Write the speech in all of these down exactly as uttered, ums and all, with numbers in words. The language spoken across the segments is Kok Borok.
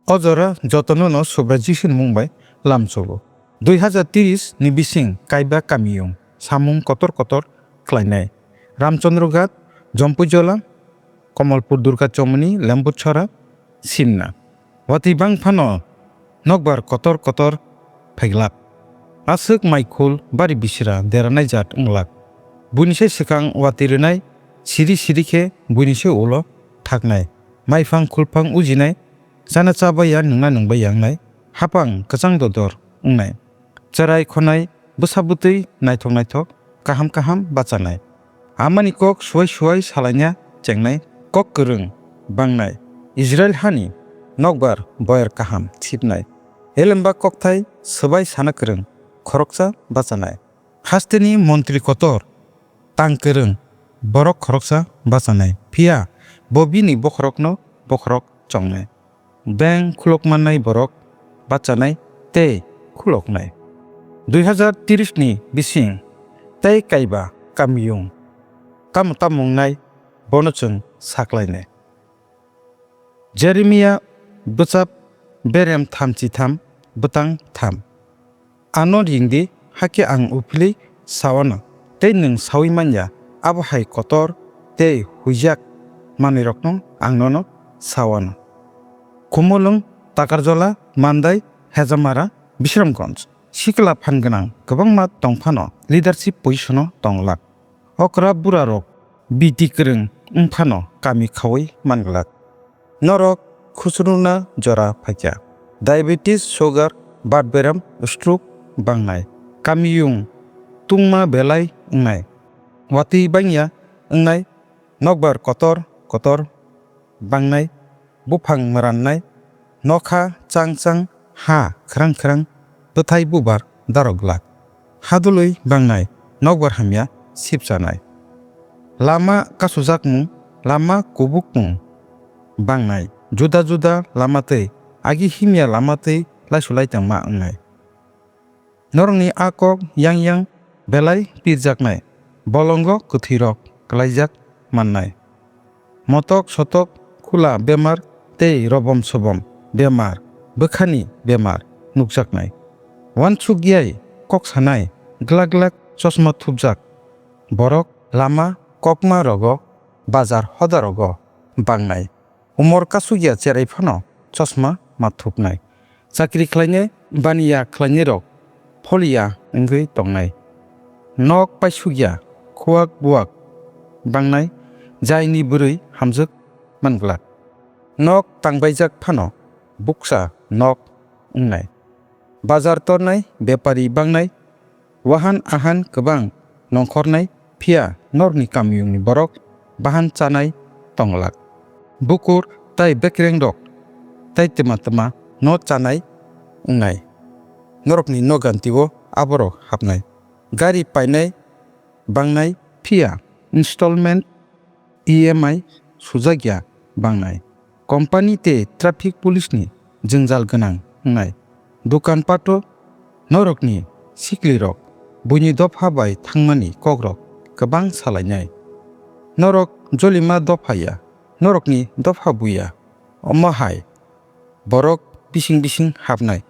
O jora jotono no Subrai Jisu ni mung bai lamsogo. Dui hazar tris ni bising kaiba kamiyung samung kotor kotor khlainai. Ramchandra Ghat, Jampuijola, Kamalpur Durga Chomoni, Lembuchhara, Simna. Watwi bang phano nokbar kotor kotor phaiglak. Aswk maikhul bari bisra deranai jat wnglak. Buini se swkang watwi rwnai siri siri khe buini se ulo thaknai. Maiphang khulphang ujinai, chana cha baiya nwngna nwngbai yangnai, hapang kwchang dodor wngnai. Cherai khonai bwsa bwtwi naithok naithok kaham kaham bachanai. Amani kok suwai suwai salaina chengnai kok kwrwng bangnai. Israil hani nokbar boyar kaham thipnai. Elemba kokthai swbai sana kwrwng khoroksa bachanai. Hasteni montri kotor tang kwrwng borok khoroksa bachanai. Phiya bo bini bokhorokno bokhorok chongnai. Beng khulok mannai borok bachanai tei khuloknai. Dui hazar tris ni bising tei kaiba kamiyung tamo tamo wngnai bono chwng saklainai. Jeremia bwchap berem thamchi tham bwtang tham. Ano ringdi, hakhe ang uphilwi sawano, tei nwng saui manya, abo hai kotor tei huijak manwirokno ang nono sawano. Kumulwng, Takarjola, Mandai, Hejamara, Bisramganj, sikla phan gwnang kwbangma tong phano leadership position-o tong glak. Okra burarok biti kwrwng wng phano kami khaui man glak. Norok khusrwngna jora phaikha. Diabetes, sugar, birth berem, stroke bangnai. Kamiyung tungma belai wngnai. Watwi bangya wngnai, nokbar kotor kotor bangnai, buphang mwrannai, nokha chang chang, ha khwrang khwrang, bwthai bubar darok glak. Hadwlwi bangnai, nokbar hamya sipchanai. Lama kasujakmung, lama kubukmung bangnai, juda juda lama twi, agi himya lama twi laisu laitangma wngnai. Norokni a kok yang yang belai pirjaknai, bolongo kwthwirok klaijak mannai. Motok sotok, khula bemar tei robom sobom bemar, bwkhani bemar nukjaknai. Uansuk yai kok sanai, glak glak chosma thupjak borok lama kokma rogo, bazar hoda rogo bangnai. Umor kasukya cherai phano chosma ma thupnai. Chakri khlainai baniya khlainairok pholiya wngwi tongnai. Nok paisukya khuak buak bangnai, jaini bwrwi hamjwk man glak. Nok tangbaijak phano buksa nok wngnai. Bazar tornai bepari bangnai, wahan ahan kwbang nongkhornai, phiya norokni kamiyungni borok bahan chanai tong glak. Bukur tai bekrengrok tai twma twma no chanai wngnai. Norokni noganti-o aborok hapnai. Gari painai bangnai, phiya installment E M I sujakya bangnai. Company tei traffic police ni jwngjal gwnang wngnai. Dukan pato norokni siklirok buini dopha bai thangmani kokrok kwbang salainai. Norok jolima dopha ya, norokni dopha buya. Omo hai borok bising bising hapnai.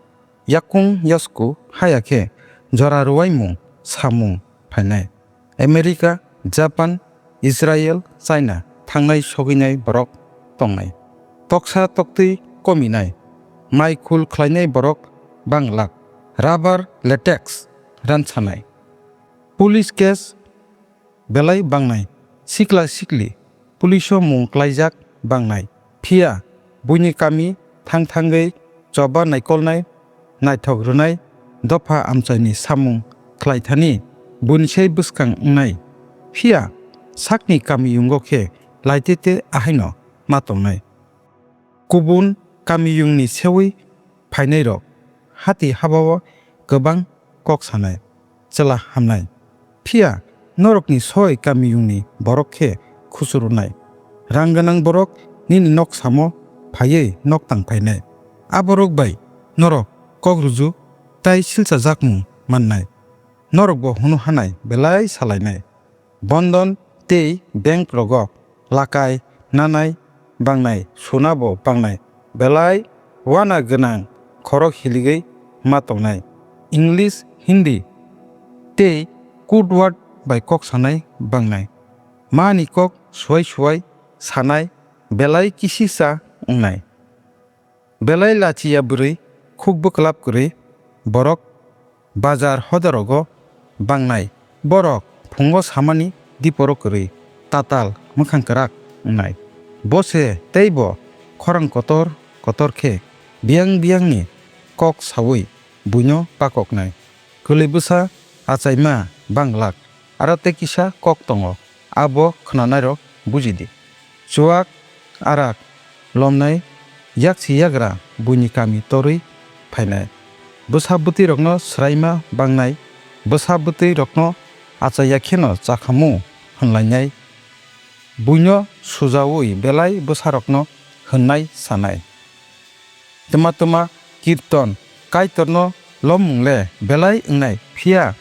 Yakung yasku haya khe jora rwuaimung samung phainai. America, Japan, Israel, China thangnai sogwinai borok tongnai. Toksa toktwi kominai. Mai khul khlainai borok banglak. Rubber, latex ransanai. Police case belai bangnai. Sikla sikli police-o mung klaijak bangnai. Phiya buini kami thang thangwi choba naikolnai, naithok rwnai dopha amchaini samung khlai thani buini sai bwskang wngnai. Phiya sakni kamiyungo khe laitete ahaino ma tongnai. Kubun kamiyungni seui phainairok hati habao kwbang kok sanai, chwla hamnai. Phiya norokni soi kamiyungni borok khe khusurunai. Rang gwnang borok nini nok samo phaiwi nok tang phainai. A borok bai norok kok ruju tai silchajakmung mannai. Norokbo hunu hanai belai salainai. Bondon tei bank rogo lakai nanai bangnai, suna bo bangnai, belai uana gwnang khorok hiligwi ma tongnai. English, Hindi tei code word bai kok sanai bangnai. Mani kok suai suai sanai belai kisisa wngnai. Belai lachiya bwrwi khuk bwklap kwrwi borok bazar hodarogo bangnai. Borok phungo samani diporo kwrwi tatal mwkhang kwrak wngnai. Bo se teibo khorang kotor kotor khe biyang biyangni kok saui buino pakoknai. Kwlwi bwsa achaima banglak, aro tei kisa kok tongo, abo khnanairok buji di. Chuak arak lomnai, yaksi yagra buini kami torwi phainai. Bwsa bwtwirokno swraima bangnai, bwsa bwtwirokno achaiya kheno chakhamu hwnlainai. Buino sujaui belai bwsarokno hwnnai sanai. Twma twma kirton Kaitorno lommung le belai wngnai, phiya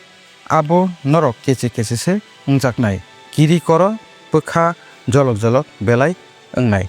abo norok keche keche se wngjaknai. Kiri koro bwkha jolok jolok belai wngnai.